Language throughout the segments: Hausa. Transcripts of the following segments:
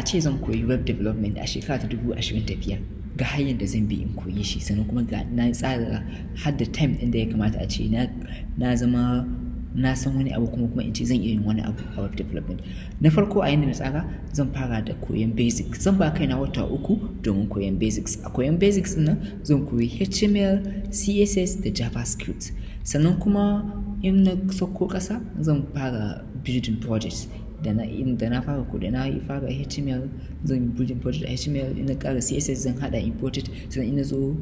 ce zan koyi web development a shekara ta 2025, ga hanyar da zan bi in koyi shi. Sannan kuma ga na tsara har da time ɗin da ya kamata a ce na zama na san wani abu, kuma in ce zan iya yin wani abu a web development. Na farko, a yanda na tsara, zan fara da koyon basics. Zan ba kaina wata 3 domin koyon basics. A koyon basics ɗin nan, zan koyi HTML, CSS da JavaScript. Sannan kuma in na sauko ƙasa, zan fara building projects. Da na fara ko da na fara HTML, zan yi building project a HTML. In na ƙara CSS, zan haɗa imported. Sannan in na zo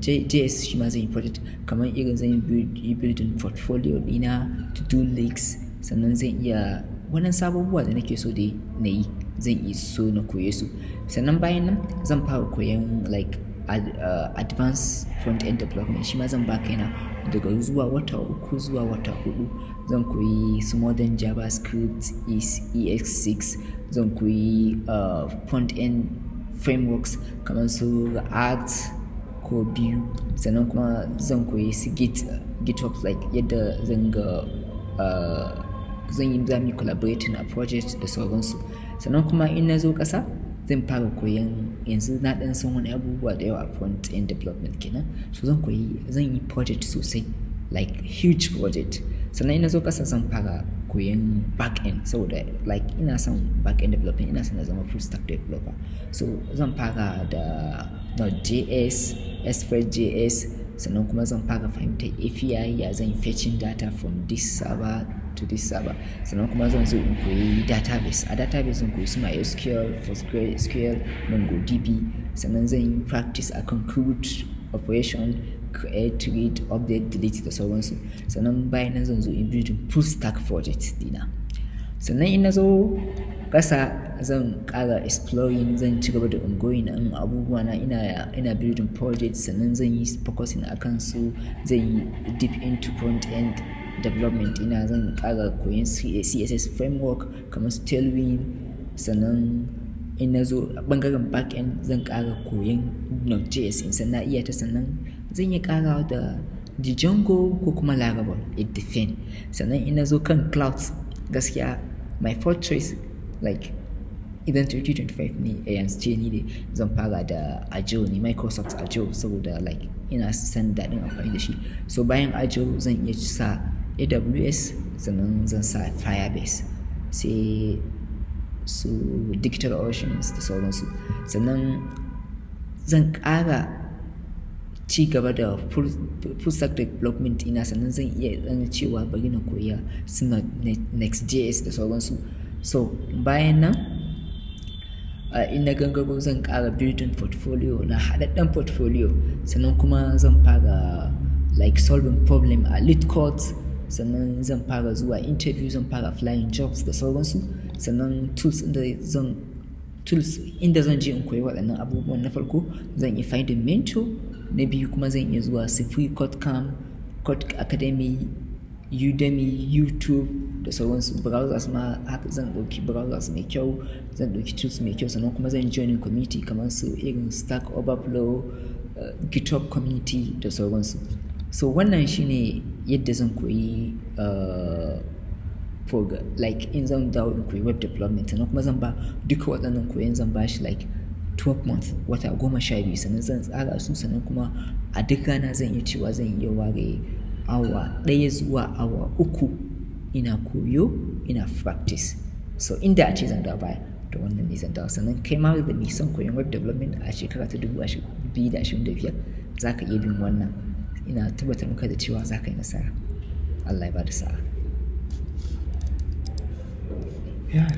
JS, shi ma zan yi project, kamar irin zan yi building portfolio ɗina, to do list. Sannan zan iya wannan sababuwa da nake so dai na yi, zan iya so na koye su. Sannan bayan nan zan fara koyon like advanced front end development. Shi ma zan ba kaina daga zuwa wata 3 zuwa wata 4. Zan koyi su modern JavaScript, ES6, zan koyi front end frameworks kamar su React ko Vue. Sannan kuma zan koyi su GitHub, like yadda zan ga zan yi zamu collaborating a project da sauransu. Sannan kuma in na zo ƙasa, zan fara koyon, yanzu na ɗan san wani abubuwa da yawa a front end development kenan, so zan koyi, zan yi project sosai, like huge project. Sannan in na zo ƙasa, zan fara koyon back end, saboda like ina son back end development, ina son na zama full stack developer. So zan fara da Node.js, Express.js. Sannan kuma zan fara fahimtar API, ya zan yi fetching data from this server to this server. Sannan kuma zan zo in koyi database. A database zan koyi su MySQL, PostgreSQL, MongoDB. Sannan zan yi practice akan CRUD operation: create, read, update, delete da sauransu. Sannan bayan nan zan zo in building full stack project dina. Sannan in na zo ƙasa, zan ƙara exploring, zan ci gaba da ongoing ɗin abubuwa na, ina building project. Sannan zan yi focusing akan su, zan yi deep into front end development ina, zan ƙara koyon CSS framework kamar su Tailwind. Sannan in na zo ɓangaren back end, zan ƙara koyon Node.js in san na iya ta. Sannan zan iya ƙarawa da Django ko kuma Laravel, it depend. Sannan in na zo kan cloud, gaskiya my first choice, like idan 2025 ne a yanzu ce, ni ne zan fara da Azure ne, Microsoft Azure, saboda like ina son daɗin amfani da shi. So bayan Azure, zan iya sa AWS, sannan zan sa Firebase, sai su Digital Oceans da sauransu. Sannan zan ƙara ci gaba da full stack development ina. Sannan zan iya ɗan cewa bari na koya su Next.js da sauransu. So bayan nan, in na gangaro, zan ƙara building portfolio na, haɗaɗɗen portfolio. Sannan kuma zan fara like solving problem a LeetCode. Sannan zan fara zuwa interview, zan fara applying jobs da sauransu. Sannan tools inda zan je in koyi waɗannan abubuwan, na farko zan yi finding mentor, na biyu kuma zan iya zuwa su Free Code Camp, Code Academy, Udemy, YouTube da sauransu. Browsers ma haka, zan ɗauki browsers mai kyau, zan ɗauki tools mai kyau. Sannan kuma zan join community kamar su irin Stack Overflow, GitHub community da sauransu. So wannan shine yadda zan koyi like in zan dawo in koyi web development. Sannan kuma zan ba duka waɗannan koyon, zan ba shi like 12 months, wata 12. Sannan zan tsara su. Sannan kuma a duk rana zan iya cewa zan iya ware awa 1 zuwa awa 3 ina koyo, ina practice. So inda a ce zan dawo baya, to wannan ne zan dawo. Sannan kai ma da mai son koyon web development a shekara ta 2025, za ka iya bin wannan. Ina tabbatar maka da cewa za ka yi nasara. Allah ya bada sa'a. Yeah.